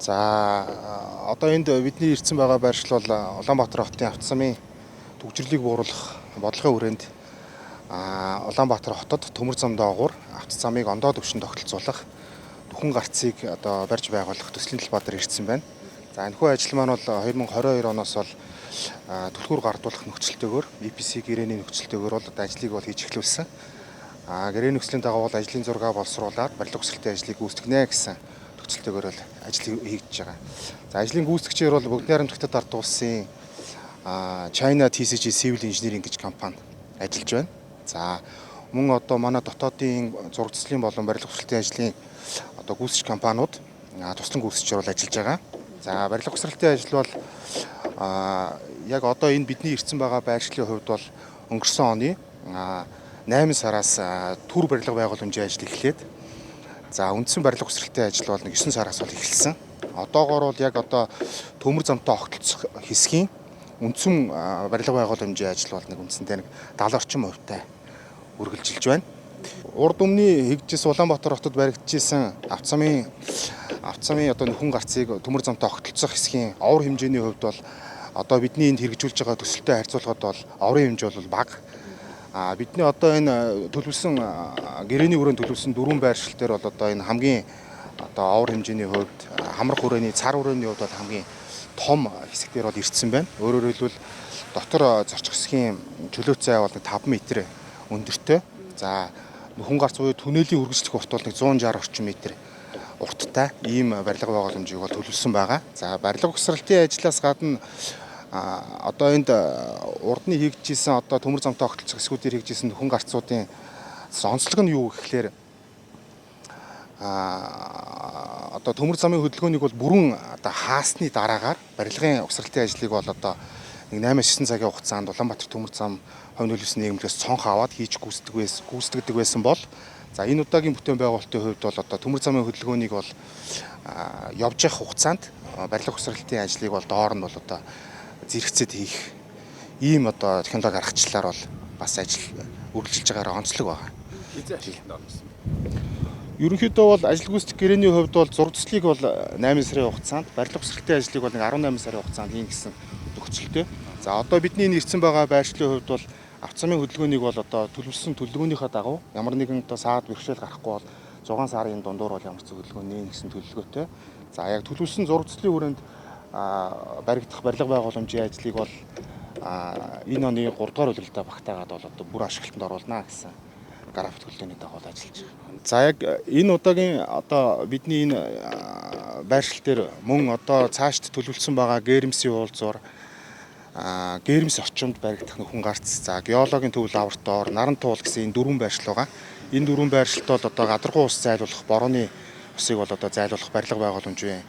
За, одоо энд бидний ирсэн байгаа байршил бол Улаанбаатар хотын автозамын түгжрэлийг бууруулах бодлогын хүрээнд Улаанбаатар хотод төмөр зам доогуур автозамыг ондоо түвшинд тогтолцуулах нөхөн гарцыг одоо барьж байгуулах төслийн талбай дээр ирсэн байна. За, энэхүү ажил маань бол 2022 оноос бол түлхүүр гардуулах нөхцөлтэйгээр EPC гэрээний нөхцөлтэйгээр бол одоо ажлыг бол хийж эхлүүлсэн. Гэрээ нөхцөлийн дагуу бол ажлын зураг боловсруулад барилга хүсэлтийн ажлыг гүйцэтгэнэ гэсэн нөхцөлтэйгээр бол ажил хийгдэж байгаа. За, ажлын гүйцэтгэгчээр бол Богдны харамт ард улсын China TCG Civil Engineering гэж компани ажиллаж байна. За, мөн одоо манай дотоодын зураг төслийн болон барилга хүсэлтийн ажлын одоо гүйцэтгэгч компаниуд туслан гүйцэтгэгчээр бол ажиллаж байгаа. За, барилга хүсэлтийн ажил бол яг одоо энэ бидний ирсэн байгаа байршлын хувьд бол өнгөрсөн оны 8 сараас төр барилга байгууламжийн ажил эхлээд, за, үндсэн барилга хүсрэлтийн ажил бол нэг 9 сараас бол эхэлсэн. Одоогоор бол яг одоо төмөр замтай огтлцох хэсгийн үндсэн барилга байгууламжийн ажил бол нэг үндсэндээ нэг 70 орчим хувьтай үргэлжилж байна. Урд өмнө хийгдчихсэн Улаанбаатар хотод баригдчихсэн автозамын одоо нөхөн гарцыг төмөр замтай огтлцох хэсгийн овор хэмжээний хувьд бол одоо бидний энд хэрэгжүүлж байгаа төсөлтэй харьцуулахад бол оврын хэмжээ бол бага. Бидний одоо энэ төлөвлөсөн гэрээний өрөөнд төлөвлөсөн дөрвөн байршил дээр бол одоо энэ хамгийн одоо овор хэмжээний хувьд, хамрах хүрээний, цар хүрээний хувьд бол хамгийн том хэсэг дээр бол ирсэн байна. Өөрөөр хэлбэл, дотор зорчих хэсгийн чөлөө зай бол 5 м өндөртэй. За, нөхөн гарц буюу түнелийн үргэлжлэх урт бол 160 орчим метр урттай ийм барилга байгууламжийг бол төлөвлөсөн байгаа. За, барилга угсралтын ажлаас гадна одоо энд урдны хийгдчихсэн одоо төмөр замтай огтлцох хэсгүүдээр хийгдчихсэн нөхөн гарцуудын онцлог нь юу гэхлээр одоо төмөр замын хөдөлгөөнийг бол бүрэн одоо хаасны дараагаар барилгын угсралтын ажлыг бол одоо нэг 8-9 цагийн хугацаанд Улаанбаатар төмөр зам хувь нөлөөсөн нийгэмлэгээс цонх аваад хийж гүйцэтгэдэг байсан бол, за, энэ удаагийн бүтээн байгуулалтын хувьд бол одоо төмөр замын хөдөлгөөнийг бол явж явах хугацаанд барилга угсралтын ажлыг бол доор нь бол одоо зэрэгцээд хийх ийм одоо технологи аргачлалаар бол бас ажил үргэлжилж байгаараа онцлог байгаа. Хэзээ ажилд орсон? Ерөнхийдөө бол ажил гүйцэтгэх гэрээний хувьд бол зураг төслийг бол 8 сарын хугацаанд, барилга угсралтын ажлыг бол 18 сарын хугацаанд хийн гэсэн нөхцөлтэй. За, одоо бидний энэ ирсэн байгаа байршлын хувьд бол автозамын хөдөлгөөнийг бол одоо төлөвлөсөн төлөвлөгөөнийхөө дагуу ямар нэгэн одоо саад бэрхшээл гарахгүй бол 6 сарын дундуур бол ямар ч хөдөлгөөн нээн гэсэн төлөвлөгөөтэй. За, яг төлөвлөсөн зураг төслийн хүрээнд баригдах барилга байгууламжийн ажлыг бол энэ оны 3 дугаар улиралдаа багтаагаад бол одоо бүр ашиглалтанд оруулна гэсэн график төлөвлөгөөний дагуу ажиллаж байгаа. За, яг энэ удаагийн одоо бидний энэ байршил дээр мөн одоо цаашд төлөвлөсөн байгаа Гэрэмсийн уулзуур, Гэрэмс орчимд баригдах нөхөн гарц, за, геологийн төв лаборатори, Наран туул гэсэн энэ дөрвөн байршил байгаа. Энэ дөрвөн байршилд бол одоо гадаргуу ус зайлуулах, борооны усыг бол одоо зайлуулах барилга байгууламжийн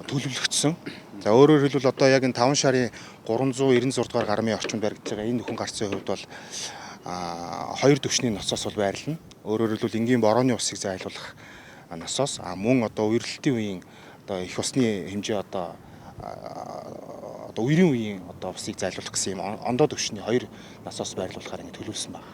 төлөвлөгдсөн. За, өөрөөр хэлбэл, одоо яг энэ 5 шарын 396 дугаар гармын орчимд баригдаж байгаа энэ нөхөн гарцын хувьд бол хоёр төвшний насос бол байрлана. Өөрөөр хэлбэл, энгийн борооны усыг зайлуулах насос, мөн одоо үерлэлтийн үеийн одоо их усны хэмжээ одоо үерийн үеийн одоо усыг зайлуулах гэсэн юм ондоо төвшний хоёр насос байрлуулахаар ингэ төлөвлөсөн байна.